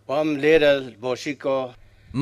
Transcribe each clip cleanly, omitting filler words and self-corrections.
وام لێرە بۆشیکۆ.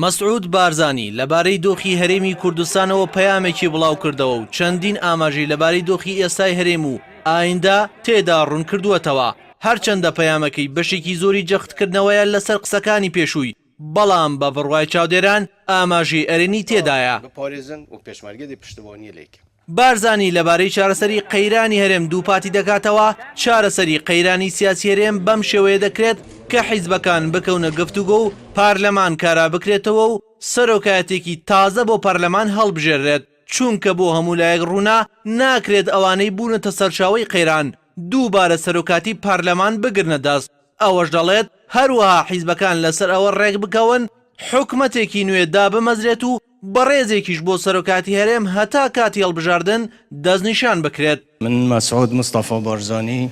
مەسعود بارزانی لەبارەی دۆخی هەرێمی کوردستانەوە پەیامێکی بڵاوکردەوە و چەندین ئاماژەی لەبارەی دۆخی ئێستای هەرێم و ئایندە تێدا ڕوونکردووەتەوە، هەرچەندە پەیامەکەی بەشێکی زۆری جەختکردنەوەیە لەسەر قسەکانی پێشووی، بەڵام بە بڕوای چاودێران ئاماژەی ئەرێنی تێدایە. بپارێزن و پێشمەرگە دێ پشتیوانیە لێ کەن. بارزانی لەبارەی چارەسەری قەیرانی هەرێم دووپاتی دەکاتەوە، چارەسەری قەیرانی سیاسی هەرێم بەم شێوەیە دەکرێت کە حیزبەکان بکەونە گفتوگۆ و پارلەمان کارا بکرێتەوە و سەرۆکایەتێکی تازە بۆ پەرلەمان هەڵبژێررێت، چونکە بۆ هەموو لایەک ڕوونە ناکرێت ئەوانەی بوونەتە سەرچاوەی قەیران دووبارە سەرۆکاتی پەرلەمان بگرنە دەست. ئەوەش دەڵێت، هەروەها حیزبەکان لەسەر ئەوە ڕێکبکەون حکومەتێکی نوێ دابمەزرێت و بەڕێزێکیش بۆ سەرۆکاتی هەرێم هەتا کاتی هەڵبژاردن دەستنیشان بکرێت. من مەسعود مستەفا بارزانی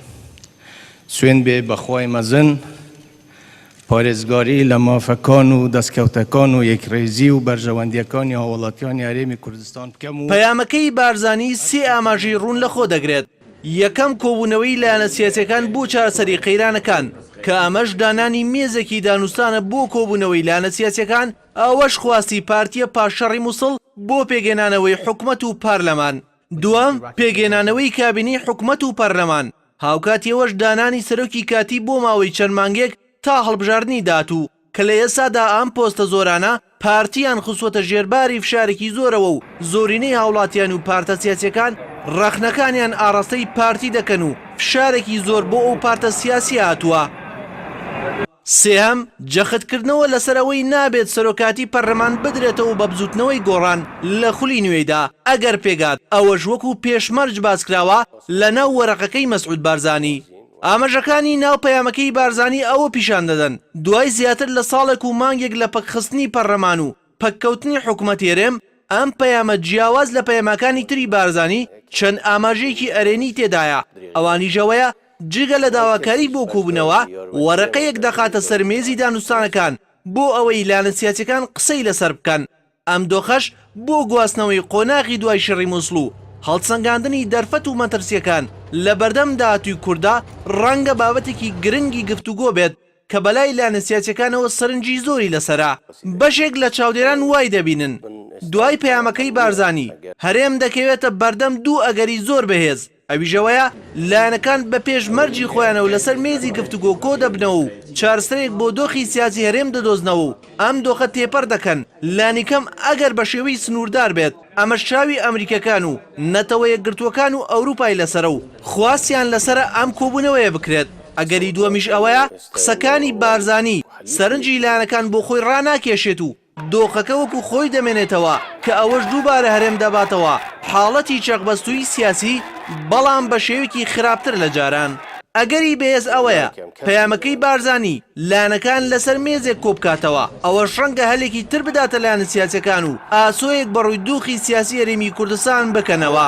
سوێند بێ بە خوای مەزن پارێزگاری لە مافەکان و دەستکەوتەکان و یەکڕیزی و بەرژەوەندییەکانی هاوڵاتیانی هەرێمی کوردستان بکەم و. پەیامەکەی بارزانی سێ ئاماژەی ڕوون لەخۆ دەگرێت، یەکەم کۆبوونەوەی لایەنە سیاسیەکان بۆ چارەسەری قەیرانەکان، کە ئەمەش دانانی مێزێکی دانوستانە بۆ کۆبوونەوەی لایەنە سیاسیەکان، ئەوەش خواستی پارتیە پاش شەڕی موسڵ بۆ پێکهێنانەوەی حکومەت و پارلەمان. دووەم، پێکهێنانەوەی کابینەی حکومەت و پەرلەمان، هاوکاتی ئەوەش دانانی سەرۆکی کاتی بۆ ماوەی چەند مانگێک تا هەڵبژاردنی داهاتوو، کە لە ئێستادا ئەم پۆستە زۆرانە پارتیان خستووەتە ژێر باری فشارێکی زۆرەوە و زۆرینەی هاوڵاتیان و پارتە سیاسیەکان ڕەخنەکانیان ئاڕاستەی پارتی دەکەن و فشارێکی زۆر بۆ ئەو پارتە سیاسیە هاتووە. سێهەم، جەختکردنەوە لەسەر ئەوەی نابێت سەرۆکاتی پەرلەمان بدرێتەوە بە بزوتنەوەی گۆڕان لە خولی نوێیدا ئەگەر پێکهات، ئەوەش وەکو پێشمەرج باسکراوە لەناو وەرەقەکەی مەسعود بارزانی. ئاماژەکانی ناو پەیامەکەی بارزانی ئەوە پیشان دەدەن، دوای زیاتر لە ساڵێک و مانگێک لە پەکخستنی پەرلەمان و پەککەوتنی حکومەتی هەرێم، ئەم پەیامە جیاواز لە پەیاماکانی تری بارزانی چەند ئاماژەیەکی ئەرێنی تێدایە، ئەوانیش ئەوەیە جگە لە داواکاری بۆ کۆبوونەوە، وەرەقەیەک دەخاتە سەر مێزی دانوستانەکان بۆ ئەوەی لایەنە سیاسیەکان قسەی لەسەر بکەن. ئەم دۆخەش بۆ گواستنەوەی قۆناغی دوای شەڕی موسڵ و هەڵسەنگاندنی دەرفەت و مەترسییەکان لە بەردەم داهاتووی کورددا ڕەنگە بابەتێکی گرنگی گفتوگۆ بێت کە بەلای لایەنە سیاسییەکانەوە سەرنجی زۆری لەسەرە. بەشێک لە چاودێران وای دەبینن دوای پەیامەکەی بارزانی، هەرێم دەکەوێتە بەردەم دوو ئەگەری زۆر بەهێز، ئەویش ئەوەیە لایەنەکان بە پێش مەرجی خۆیانەوە لەسەر مێزی گفتوگۆ کۆدەبنەوە و چارەسەرێک بۆ دۆخی سیاسی هەرێم دەدۆزنەوە و ئەم دۆخە تێپەڕ دەکەن لانیکەم ئەگەر بە شێوەی سنووردار بێت، ئەمەش چاوی ئەمریکەکان و نەتەوە یەکگرتووەکان و ئەوروپای لەسەرە و خواستیان لەسەرە ئەم کۆبوونەوەیە بکرێت. ئەگەری دووەمیش ئەوەیە قسەکانی بارزانی سەرنجی لایەنەکان بۆ خۆی ڕاناکێشێت و دۆخەکە وەکو خۆی دەمێنێتەوە کە ئەوەش دووبارە هەرێم دەباتەوە حاڵەتی چەقبەستوویی سیاسی بەڵام بە شێوەیەکی خراپتر لە جاران. ئەگەری بەهێز ئەوەیە پەیامەکەی بارزانی لایەنەکان لەسەر مێزێک کۆبکاتەوە، ئەوەش ڕەنگە هەلێکی تر بداتە لایەنە سیاسیەکان و ئاسۆیەک بەڕووی دوخی سیاسی هەرێمی کوردستان بکەنەوە.